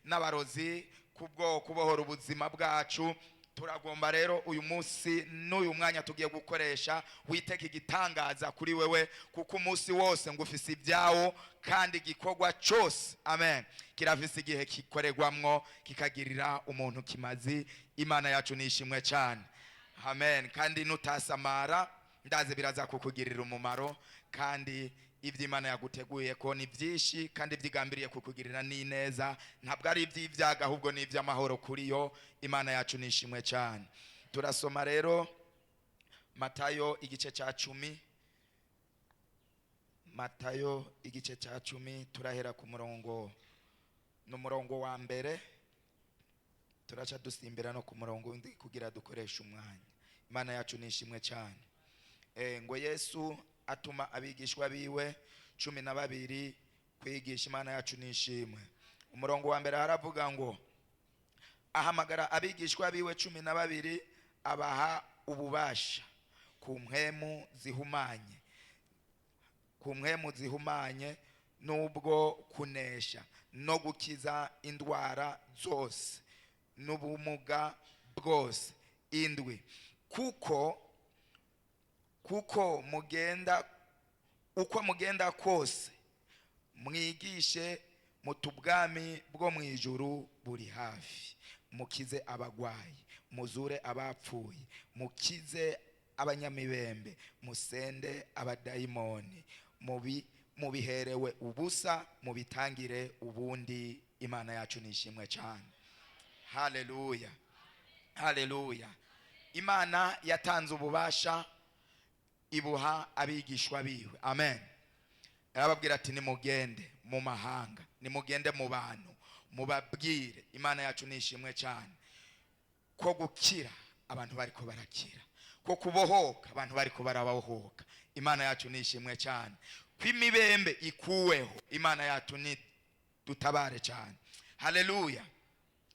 N'abarozi kubwo kubohora ubuzima bwacu. Turagomba rero uyu munsi n'uyu mwanya tugiye gukoresha witeka igitangaza kuri wewe, kuko umunsi wose ngo ufise ibyawo, kandi igikorwa cyose, amen, kirafise igihe kikorerwamwo, kikagirira umuntu kimazi. Imana yacu nishimwe cyane, amen. Kandi nutasamara, ndazi biraza kukugirira umumaro, kandi ibyo Imana yaguteguye ko ni byinshi, kandi ibyigambiriye kukugirira ni neza, ntabwo ari iby'ibyago, ahubwo ni iby'amahoro kuri yo. Imana yacu nishimwe cyane. Turasoma rero Matayo igice cya 10, Matayo igice cya 10, turahera ku murongo, ni umurongo wa mbere, turaca dusimbira no ku murongo wundi kugira dukoreshe umwanya. Imana yacu nishimwe cyane. Ngo Yesu atuma abigishwa biwe 12 kwigisha. Imana yacu nishimwe. Umurongo wa mbere haravuga ngo: "Ahamagara abigishwa biwe 12, abaha ububasha ku mpwemu zihumanye, ku mpwemu zihumanye, n'ubwo kunesha no gukiza indwara zose n'ubumuga bwose." 7: Kuko mugenda, uko mugenda kose, mwigishe muti: 'Ubwami bwo mu ijuru buri hafi.' Mukize abagwayi, muzure abapfuye, mukize abanyamibembe, musende abadayimoni. Mubiherewe ubusa, mubitangire ubundi." Imana yacu nishimwe cyane. Haleluya, haleluya. Imana yatanze ububasha, ibuha abigishwa biwe, amen. Arababwira ati: "Nimugende mu mahanga, nimugende mu bantu, mubabwire." Imana yacu nishimwe cyane. Ko gukira abantu bariko barakira, ko kubohoka abantu bariko barabohoka. Imana yacu nishimwe cyane. Ko imibembe ikuweho. Imana yacu ni dutabare cyane. Haleluya,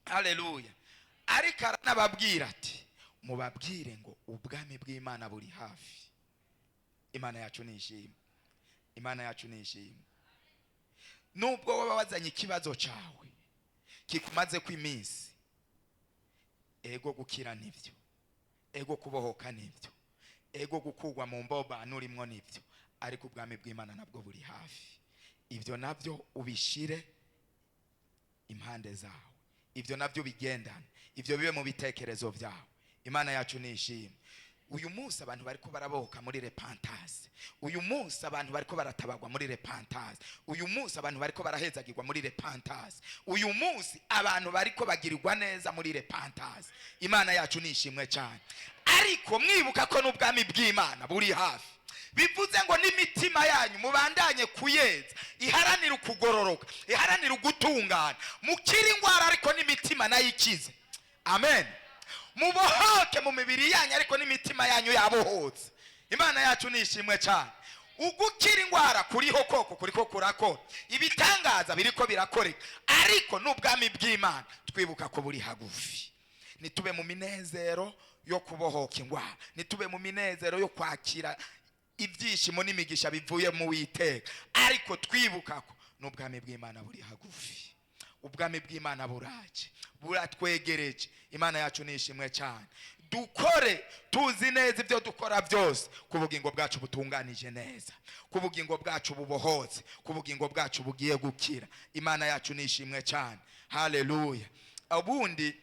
haleluya. Ariko aranababwira ati: "Mubabwire ngo ubwami bw'Imana buri hafi." Imana yacu nishimwe, Imana yacu nishimwe. Nubwo waba wazanye ikibazo cyawe kikumaze ko iminsi, ego gukira nibyo, ego kubohoka nibyo, ego gukurwa mu mbobano urimwo nibyo, ariko ubwami bw'Imana nabwo buri hafi. Ibyo nabyo ubishire impande zawe, ibyo nabyo bigendane, ibyo bibe mu bitekerezo byawe. Imana yacu nishimwe. Uyu munsi abantu bariko barabohoka muri repentance. Uyu munsi abantu bariko baratabagwa muri repentance. Uyu munsi abantu bariko barahezagirwa muri repentance. Uyu munsi abantu bariko bagirirwa neza muri repentance. Imana yacu nishimwe cyane. Ariko mwibuka ko n'ubwami bw'Imana buri hafi, bivuze ngo n'imitima yanyu mubandanye kuyeza, iharanire ukugororoka, iharanire ugutungana. Mukire indwara, ariko n'imitima nayo ikize, amen. Mubohoke mu mibiri yanyu, ariko n'imitima yanyu yabohotse. Imana yacu nishimwe cyane. Ugukira indwara kuriho koko, kuriko kurakora, ibitangaza biriko birakoreka, ariko n'ubwami bw'Imana twibuka ko buri hagufi. Nitube mu minezero yo kubohoka indwara, nitube mu minezero yo kwakira ibyishimo n'imigisha bivuye mu Witeka, ariko twibuka ko n'ubwami bw'Imana buri hagufi. Ubwami bw'Imana buraje, buratwegereje. Imana yacu nishimwe cyane. Dukore tuzi neza ibyo dukora byose, ku bugingo bwacu butunganije neza, ku bugingo bwacu bubohotse, ku bugingo bwacu bugiye gukira. Imana yacu nishimwe cyane. Haleluya. Ubundi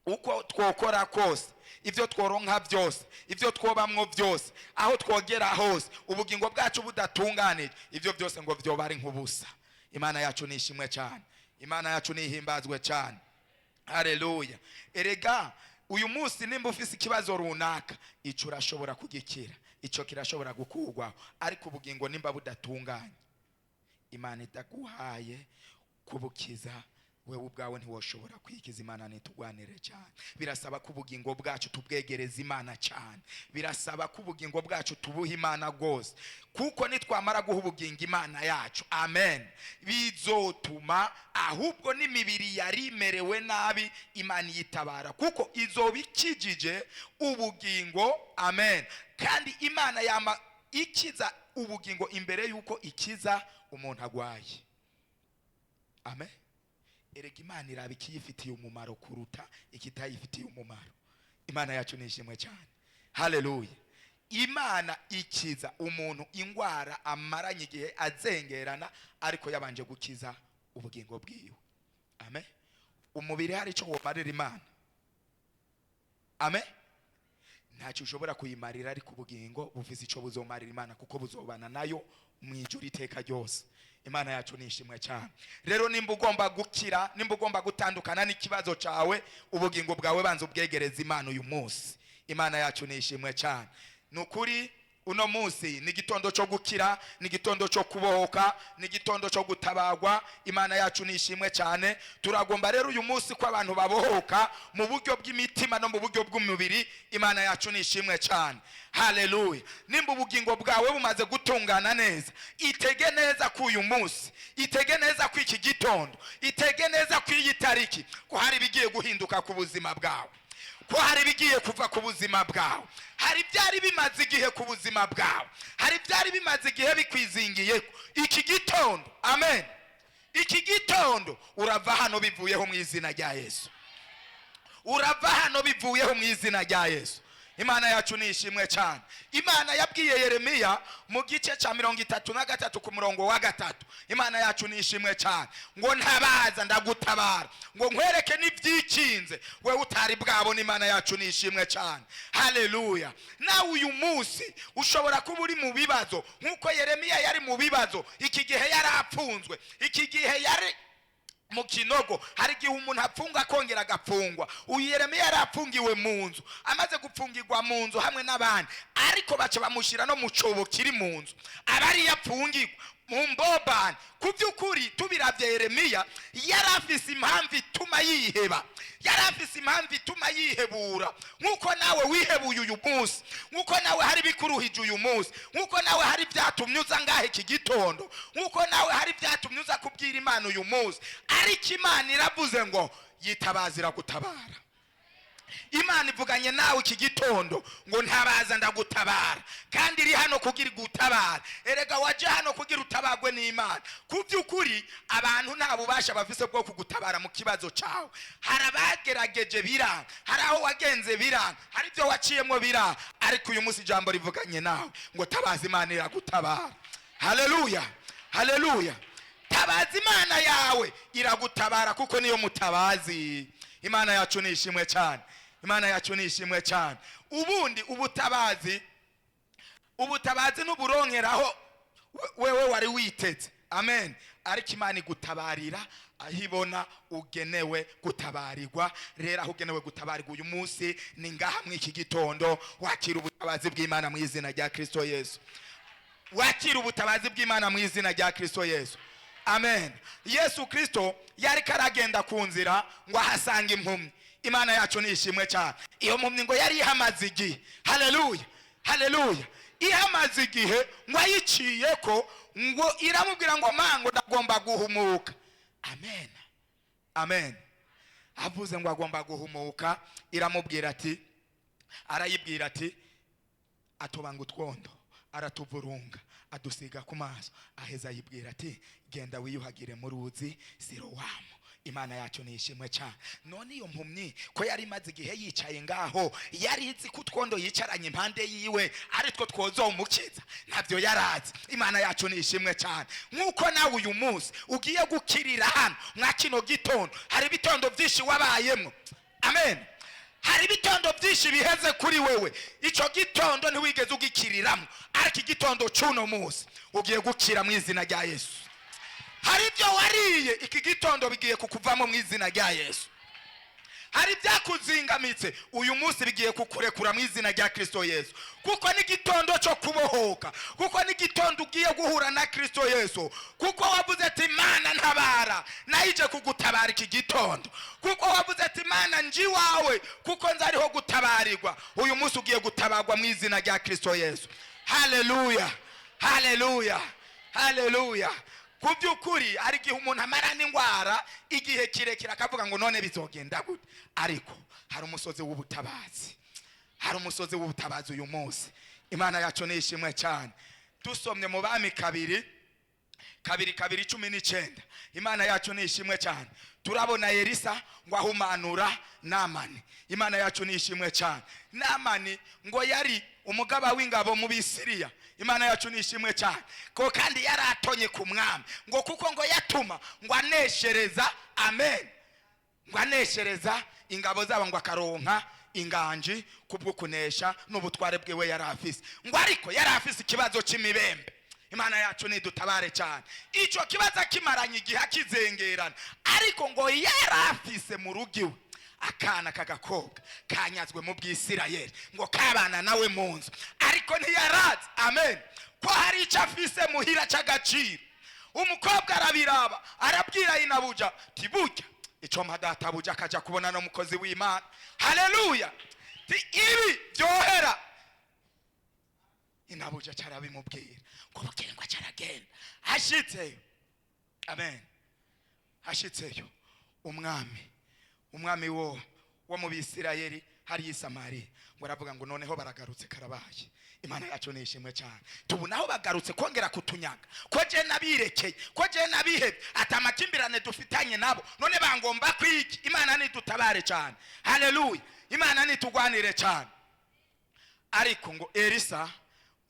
uko twokora kose, ibyo tworonka byose, ibyo twobamwo byose, aho twogera hose, ubugingo bwacu budatunganije, ibyo byose ngo byoba ari nk'ubusa. Imana yacu nishimwe cyane. Imana yacu nihimbazwe cyane. Haleluya. Erega uyu munsi nimba ufise ikibazo runaka, icyo urashobora kugikira, icyo kirashobora gukurwaho, ariko ubugingo nimba budatunganye, Imana itaguhaye kubukiza, wewe ubwawe ntiwoshobora kwikiza. Imana nitugwanire cyane. Birasaba ko ubugingo bwacu tubwegereza Imana cyane. Birasaba ko ubugingo bwacu tubuha Imana rwose, kuko nitwamara guha ubugingo Imana yacu, amen, bizotuma ahubwo n'imibiri yari imerewe nabi Imana iyitabara, kuko izoba ikijije ubugingo, amen. Kandi Imana yama ikiza ubugingo imbere y'uko ikiza umuntu agwaye, amen. Erega Imana iraba ikiyifitiye umumaro kuruta ikitayifitiye umumaro. Imana yacu ni ishimwe cyane. Haleluya! Imana ikiza umuntu indwara amaranye igihe azengerana, ariko yabanje gukiza ubugingo bwiwe. Amen. Umubiri hari icyo womarira Imana? Amen. Ntacyo ushobora kuyimarira, ariko ubugingo bufise icyo buzomarira Imana, kuko buzobana nayo mu ijuru iteka ryose. Imana yacu ni ishimwe cyane. Rero nimba ugomba gukira, nimba ugomba gutandukana n'ikibazo cyawe, ubugingo bwawe banza ubwegereza Imana uyu munsi. Imana yacu ni ishimwe cyane. Ni ukuri, uno munsi ni igitondo cyo gukira, ni igitondo cyo kubohoka, ni igitondo cyo gutabagwa. Imana yacu ni ishimwe cyane. Turagomba rero uyu munsi ko abantu babohoka mu buryo bw'imitima no mu buryo bw'umubiri. Imana yacu ni ishimwe cyane. Haleluya! Nimba ubugingo bwawe bumaze gutungana neza, itege neza ko uyu munsi, itege neza ko iki gitondo, itege neza ko iyi tariki, ko hari ibigiye guhinduka ku buzima bwawe, ko hari ibigiye kuva ku buzima bwawe. Hari ibyari bimaze igihe ku buzima bwawe, hari ibyari bimaze igihe bikwizingiye. Iki gitondo, amen, iki gitondo urava hano bivuyeho mu izina rya Yesu. Urava hano bivuyeho mu izina rya Yesu. Imana yacu ni ishimwe cyane. Imana yabwiye Yeremiya mu gice cya 33 ku murongo wa 3. Imana yacu ni ishimwe cyane. Ngo ntabaza ndagutabara, ngo nkwereke n'ibyikinze wewe utari bwabona. Imana yacu ni ishimwe cyane. Haleluya! Nawe uyu munsi ushobora kuba uri mu bibazo nk'uko Yeremiya yari mu bibazo. Iki gihe yari apfunzwe, iki gihe yari mu kinogo. Hari igihe umuntu apfunga akongera agapfungwa. Uyu Yeremiya yari apfungiwe mu nzu. Amaze gupfungirwa mu nzu hamwe n'abandi, ariko baca bamushyira no mu cyobo kiri mu nzu, aba ariyo apfungirwa mu mbobani. Ku by'ukuri, tubirabye, Yeremiya yari afise impamvu ituma yiheba, yari afise impamvu ituma yihebura, nk'uko nawe wihebuye uyu munsi, nk'uko nawe hari ibikuruhije uyu munsi, nk'uko nawe hari ibyatumye uza ngaha iki gitondo, nk'uko nawe hari ibyatumye uza kubwira Imana uyu munsi. Ariko Imana iravuze ngo yitabaza iragutabara. Imana ivuganye nawe iki gitondo ngo ntabaza ndagutabara, kandi iri hano kugira igutabara. Erega waje hano kugira utabagwe n'Imana. Ku by'ukuri, abantu nta bubasha bafise bwo kugutabara mu kibazo cyawe. Hari abagerageje biranga, hari aho wagenze biranga, hari ibyo waciyemo biranga, ariko uyu munsi ijambo rivuganye nawe ngo tabaza Imana iragutabara. Haleluya, haleluya! Tabaza Imana yawe iragutabara, kuko niyo mutabazi. Imana yacu ni ishimwe cyane. Imana yacu ni ishimwe cyane. Ubundi ubutabazi n'uburonkeraho wewe wari witeze, amen, ariko Imana igutabarira aho ibona ugenewe gutabarirwa. Rero aho ugenewe gutabarirwa uyu munsi ni ngaha muri iki gitondo. Wakira ubutabazi bw'Imana mu izina rya Kristo Yesu. Wakira ubutabazi bw'Imana mu izina rya Kristo Yesu. Amen. Yesu Kristo yari karagenda ku nzira ngo ahasanga impumyi. Imana yacu ni ishimwe cyane. Iyo mpumyi ngo yari ihamaze igihe. Haleluya, haleluya! Ihamaze igihe, ngo ayiciye ko ngo iramubwira ngo mango ndagomba guhumuka. Amen, amen. Avuze ngo agomba guhumuka, iramubwira ati, arayibwira ati, atobanga utwondo, aratuvurunga, adusiga ku maso. Aheza ayibwira ati genda wiyuhagire mu ruzi Sirowamu. Imana yacu ni ishimwe cyane. None iyo mpumyi ko yari imaze igihe yicaye ngaho, yari izi ko utwondo yicaranye impande yiwe ari two twozomukiza? Ntabyo yarazi. Imana yacu ni ishimwe cyane. Nk'uko nawe uyu munsi ugiye gukirira hano mwa kino gitondo, hari ibitondo byinshi wabayemo, amen, hari ibitondo byinshi biheze kuri wewe. Icyo gitondo ntiwigeze ugikiriramo, ariko igitondo cy'uno munsi ugiye gukira mu izina rya Yesu. Hari ibyo wariye, iki gitondo bigiye kukuvamo mu izina rya Yesu. Hari ibyakuzingamitse, uyu munsi bigiye kukurekura mu izina rya Kristo Yesu, kuko n'igitondo cyo kubohoka, kuko n'igitondo ugiye guhura na Kristo Yesu, kuko wavuze ati Imana ntabara, nayo ije kugutabara iki gitondo, kuko wavuze ati Imana nji iwawe kuko nzi ariho gutabarirwa. Uyu munsi ugiye gutabarwa mu izina rya Kristo Yesu. Haleluya, haleluya, haleluya! Ku by'ukuri, hari igihe umuntu amara n'indwara igihe kirekire akavuga ngo none bizogenda gute? Ariko hari umusozi w'ubutabazi, hari umusozi w'ubutabazi uyu munsi. Imana yacu ni ishimwe cyane. Dusomye mu Bami kabiri. 2:2:19. Imana yacu ni ishimwe cyane. Turabona Elisa ngo ahumanura Namani. Imana yacu ni ishimwe cyane. Namani ngo yari umugaba w'ingabo mu Bisiriya. Imana yacu ni ishimwe cyane, ko kandi yari atonye ku mwami, ngo kuko ngo yatuma ngo aneshereza, amen, ngo aneshereza ingabo zabo, ngo akaronka inganji kubwo kunesha n'ubutware bwiwe yari afise. Ngo ariko yari afise ikibazo cy'imibembe. Imana yacu nidutabare cyane. Icyo kibazo akimaranye igihe akizengerana, ariko ngo yari afise mu rugo iwe akana k'agakobwa kanyazwe mu Bwisirayeli, ngo kabana nawe mu nzu, ariko ntiyarazi, amen, ko hari icyo afise muhira cy'agaciro. Umukobwa arabiraba, arabwira inabuja ti: "Burya icyo mpa databuja akajya kubona n'umukozi w'Imana." Haleluya! Ti ibi byohera. Inabuja carabimubwira, ngo bukeye ngo acaragenda. Ashitseyo, amen, ashitseyo, umwami wo mu Bisirayeli hari i Samariya, ngo aravuga ngo: "Noneho baragarutse, karabaye." Imana yacu ni ishimwe cyane. Tubona aho bagarutse kongera kutunyaga, ko je nabirekeye, ko je nabihebye, ati amakimbirane dufitanye nabo, none bangomba kwiki? Imana nidutabare cyane. Haleluya! Imana nitugwanire cyane. Ariko ngo Elisa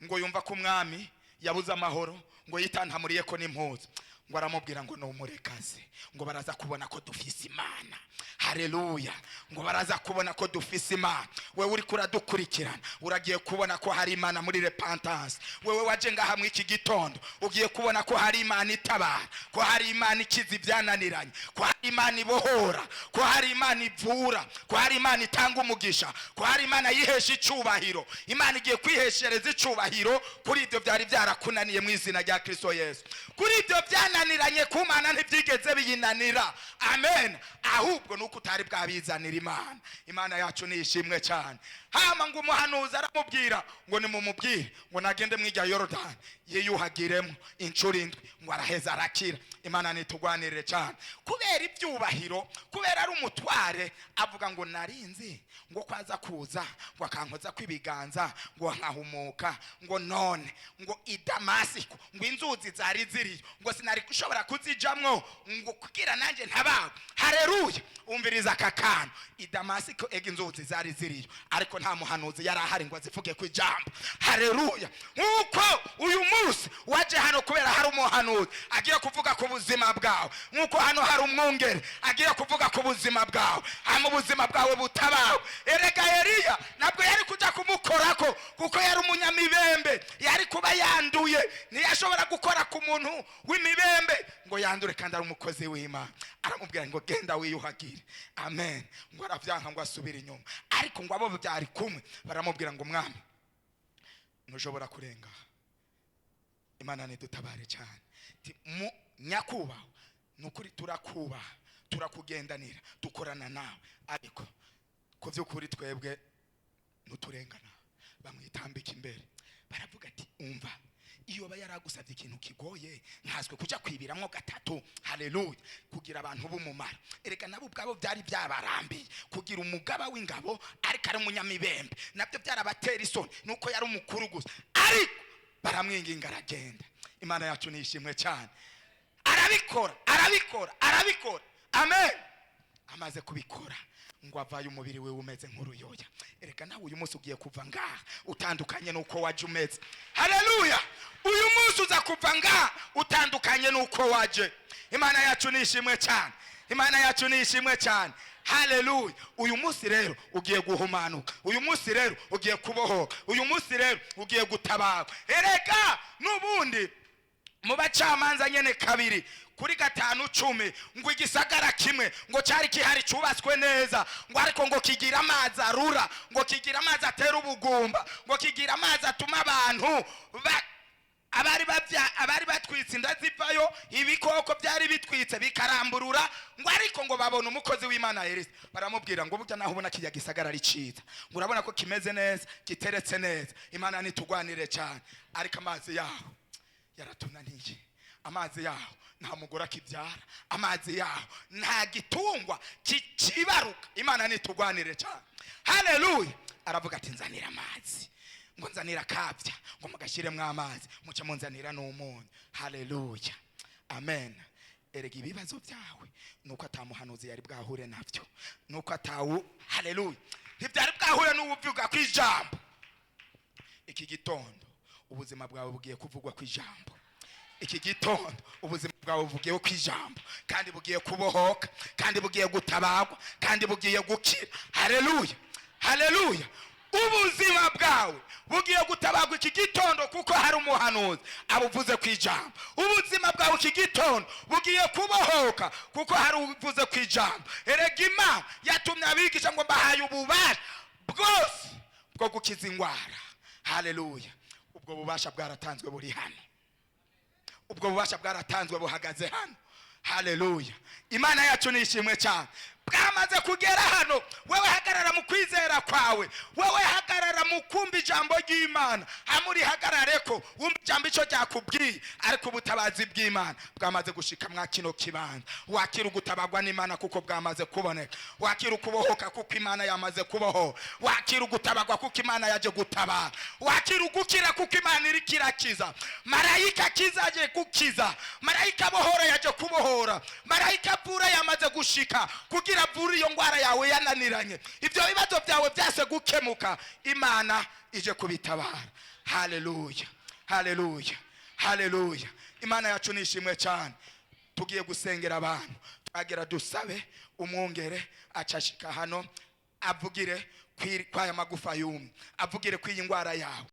ngo yumva ko umwami yabuze amahoro, ngo yitantamuriye ko n'impuzu, ngo aramubwira ngo numurekaze, ngo baraza kubona ko dufise Imana. Haleluya! Ngo baraza kubona ko dufise Imana. Wewe uriko uradukurikirana, uragiye kubona ko hari Imana muri Repentance. Wewe waje ngaha mu iki gitondo, ugiye kubona ko hari Imana itabara, ko hari Imana ikiza ibyananiranye, ko hari Imana ibohora, ko hari Imana ivura, ko hari Imana itanga umugisha, ko hari Imana yihesha icubahiro. Imana igiye kwiheshereza icubahiro kuri ibyo byari byarakunaniye mu izina rya Kristo Yesu. Kuri ibyo byananiranye ku Mana, ntibyigeze biyinanira, amen. Ahubwo nuko utari bwabizanira Imana. Imana yacu ni ishimwe cyane. Hama ngo umuhanuzi aramubwira ngo nimumubwire ngo nagende mw'irya Yorodani yiyuhagiremo inshuro indwi, ngo araheza arakira. Imana nitugwanirire cyane. Kubera ibyubahiro, kubera ari umutware, avuga ngo: "Narinzi ngo kwaza kuza ngo akankoza kw'ibiganza ngo nkahumuka, ngo none ngo i Damasiko ngo inzuzi zari ziriyo, ngo sinari gushobora kuzijamwo ngo kugira nanjye ntabawe." Hareruya! Umviriza aka kantu. I Damasiko ega inzuzi zari ziriyo, ariko nta muhanuzi yari ahari ngo azivuge ku ijambo. Hareruya! Nk'uko uyu munsi waje hano kubera hari umuhanuzi agiye kuvuga ku buzima bwawe, nk'uko hano hari umwungere agiye kuvuga ku buzima bwawe, hama ubuzima bwawe butabawe. Erega Eliya ntabwo yari kujya kumukorako, kuko yari umunyamibembe, yari kuba yanduye. Ntiyashobora gukora ku muntu w'imibembe ngo yandure, kandi ari umukozi w'Imana. Aramubwira ngo: "Genda wiyuhagire." Amen. Ngo aravyanka, ngo asubire inyuma, ariko ngo abo byari kumwe baramubwira ngo: "Mwami, ntushobora kurenga." Imana nidutabare cyane. Ti, mu nyakubahwa, ni ukuri turakubaha, turakugendanira, dukorana nawe, ariko ku by'ukuri twebwe ntuturengana. Bamwitambika imbere, baravuga ati: "Umva, iyo aba yaragusabye ikintu kigoye nkaswe kujya kwibiramwo gatatu." Haleluya! Kugira abantu b'umumaro, erega nabo ubwabo byari byabarambiye kugira umugaba w'ingabo ariko ari umunyamibembe, nabyo byarabatera isoni, nuko yari umukuru gusa. Ariko baramwinginga, aragenda. Imana yacu ni ishimwe cyane. Arabikora, arabikora, arabikora, amen. Amaze kubikora, ngo avaye umubiri we umeze nk'uruyoya. Erega nawe uyu munsi ugiye kuva ngaha utandukanye n'uko waje umeze. Haleluya! Uyu munsi uza kuva ngaha utandukanye n'uko waje. Imana yacu ni ishimwe cyane. Imana yacu ni ishimwe cyane. Haleluya! Uyu munsi rero ugiye guhumanuka, uyu munsi rero ugiye kubohoka, uyu munsi rero ugiye gutabarwa. Erega n'ubundi mu Bacamanza nyene 2:5-10, ngo igisagara kimwe ngo cyari kihari cyubatswe neza, ngo ariko ngo kigira amazi arura, ngo kigira amazi atera ubugumba, ngo kigira amazi atuma abantu abari batwitse inda zivayo, ibikoko byari bitwitse bikaramburura. Ngo ariko ngo babona umukozi w'Imana Elisa, baramubwira ngo: "Burya naho ubona kijya gisagara ari cyiza, ngo urabona ko kimeze neza, giteretse neza, Imana nitugwanire cyane, ariko amazi yaho yaratunaniye. Amazi yaho nta mugore akibyara, amazi yaho nta gitungwa kibaruka." Imana nitugwanire cyane. Haleluya! Aravuga ati: "Nzanira amazi." Ngo: "Nzanira akabya," ngo: "Mugashyiremo amazi, muce munzanira n'umunyu." Haleluya! Amen. Erega ibibazo byawe nuko atamuhanuzi yari bwahure nabyo, nuko atawu, haleluya, ntibyari bwahure n'uwuvuga ku ijambo. Iki gitondo ubuzima bwawe bugiye kuvugwa ku ijambo. Iki gitondo ubuzima bwawe bugiye ku ijambo, kandi bugiye kubohoka, kandi bugiye gutabagwa, kandi bugiye gukira. Haleluya, haleluya. Ubuzima bwawe bugiye gutabagwa iki gitondo kuko hari umuhanuzi abuvuze ku ijambo. Ubuzima bwawe iki gitondo bugiye kubohoka kuko hari ubuvuze ku ijambo. Erega Imana yatumye abigisha ngo: "Mbahaye ububasha bwose bwo gukiza indwara." Haleluya. Ubwo bubasha bwaratanzwe, buri hano. Ubwo bubasha bwaratanzwe, buhagaze hano. Haleluya. Imana yacu ni ishimwe cyane. Bwamaze kugera hano. Wewe hagarara mu kwizera kwawe, wewe hagarara mu kumva ijambo ry'Imana, hamwe urihagarare ko wumva ijambo icyo ryakubwiye. Ariko ubutabazi bw'Imana bwamaze gushika mwa kino kibanza. Wakira ugutabagwa n'Imana kuko bwamaze kuboneka. Wakira ukubohoka kuko Imana yamaze kubohora. Wakira ugutabagwa kuko Imana yaje gutabara. Wakira ugukira kuko Imana iriko irakiza. Marayika akiza aje gukiza, marayika abohora yaje kubohora, marayika avura yamaze gushika kugira avure iyo ndwara yawe yananiranye, ibyo bibazo byawe byase gukemuka. Imana ije kubitabara. Haleluya, haleluya, haleluya. Imana yacu ni ishimwe cyane. Tugiye gusengera abantu. Twagera dusabe umwungere acashika hano, avugire kw'aya magufa yumye, avugire kw'iyi ndwara yawe.